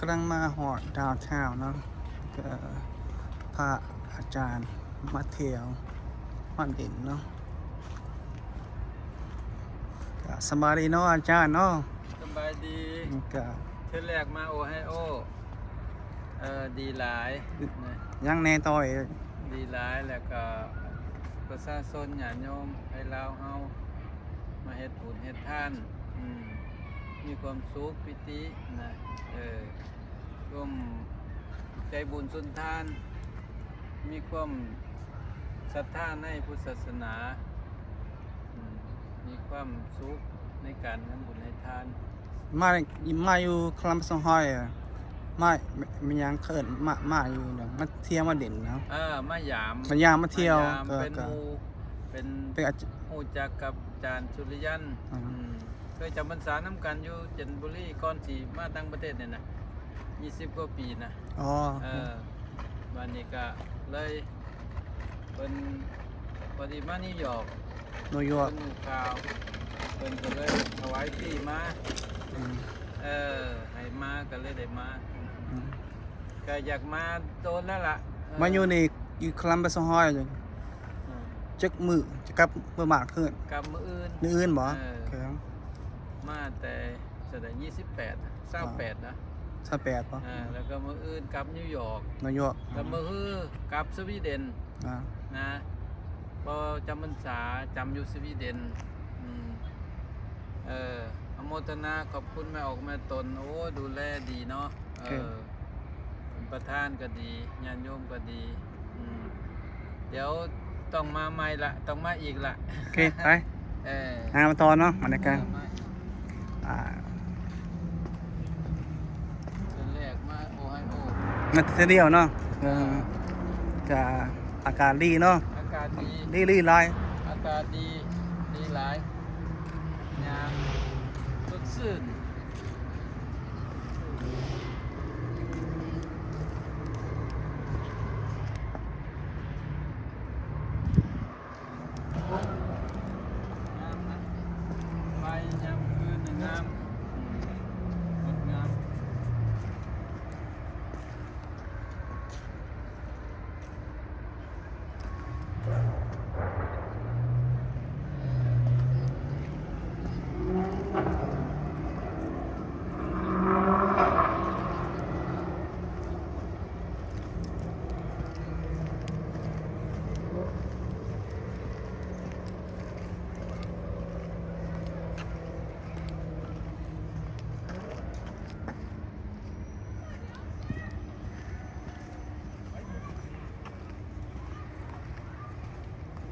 ກຳລັງມາຮອດດາວທາວເນາະ ກະພາອາຈານມາທ່ຽວມາຫຼິ້ນເນາະ. ກະສະບາຍດີເນາະອາຈານເນາະ. ສະບາຍດີ. ກະ ເທື່ອແລກມາໂອໄຮໂອ ເອີ ດີຫຼາຍນະ. ຍັງແນ່ຕໍ່ອີກ? ດີຫຼາຍ ແລ້ວກໍປະຊາຊົນຍາດໂຍມໄທລາວເຮົາ ມາເຮັດບຸນເຮັດທານ ອືມ ມີຄວາມສຸກປີຕິນະ ເອີ ຮ່ວມໃຈບຸນສຸນທານ ມີຄວາມສັດທາໃນພຸດສາສະໜາ ອືມ ມີຄວາມສຸກໃນການທຳບຸນໃຫ້ທານ. ມາ ມາຢູ່ຄະລຳປະຊອງຮອຍ ມາ ແມ່ນຫຍັງເອີ້ນ ມາ ມາຢູ່ນະ ມາທ່ຽວມາຫຼິ້ນເນາະ. ເອີ ມາຢາມ ມາຢາມມາທ່ຽວ ມາຢາມ ເປັນ ເອີ ເປັນ ເປັນອາຈານ ຮູ້ຈັກກັບອາຈານສຸລິຍັນ ອືມ ອືມ ເຄີຍຈຳພັນສານຳກັນຢູ່ຈັນທະບູລີ ກ່ອນຊິມາຕ່າງປະເທດນີ້ນະ ຊາວກວ່າປີນະ. ອໍ ເອີ ບາດນີ້ກະເລີຍ ເພິ່ນພໍດີມານິວຢອກ ນິວຢອກ ເພິ່ນຮູ້ຂ່າວ ເພິ່ນກໍເລີຍຖວາຍຟຣີມາ ອືມ ເອີ ໃຫ້ມາກໍເລີຍໄດ້ມາ ອືມ ກໍຢາກມາໂດນແລ້ວລະ ເອີ ມາຢູ່ນີ້ ຢູ່ຄະລຳປະຊອງຮອຍ ອືມ ຈັກມື້ ຈະກັບເມືອບ້ານຄືນ? ກັບມື້ອື່ນ ມື້ອື່ນບໍ? ເອີ ໂອເຄ ມາແຕ່ ສະໄດ ຊາວແປດນະ ຊາວແປດບໍ? ເອີ ແລ້ວກໍມື້ອື່ນກັບນິວຢອກ ນິວຢອກ ແລ້ວມື້ຮືກັບສະວີເດັນ ອ່າ ນະ ເພາະຈຳພັນສາ ຈຳຢູ່ສະວີເດັນ ອືມ ເອີ ອະໂມທະນາຂອບຄຸນແມ່ອອກແມ່ຕົນ ໂອ້ ດູແລດີເນາະ ເອີ ປະທານກໍດີ ຍາດໂຍມກໍດີ ອືມ ດຽວຕ້ອງມາໃໝ່ລະ ຕ້ອງມາອີກລະ ໂອເຄ ໄປ ເອີ ຫາມາຕໍ່ເນາະ ບັນຍາກາດ ເອີ ມາ ອ່າ ເດືອນແລກມາໂອໄຮໂອ ມາເທື່ອດຽວເນາະ ເອີ ເອີ ກະອາກາດດີເນາະ ອາກາດດີ ດີ ດີຫຼາຍ ອາກາດດີ ດີຫຼາຍ ຍາມສົດຊື່ນ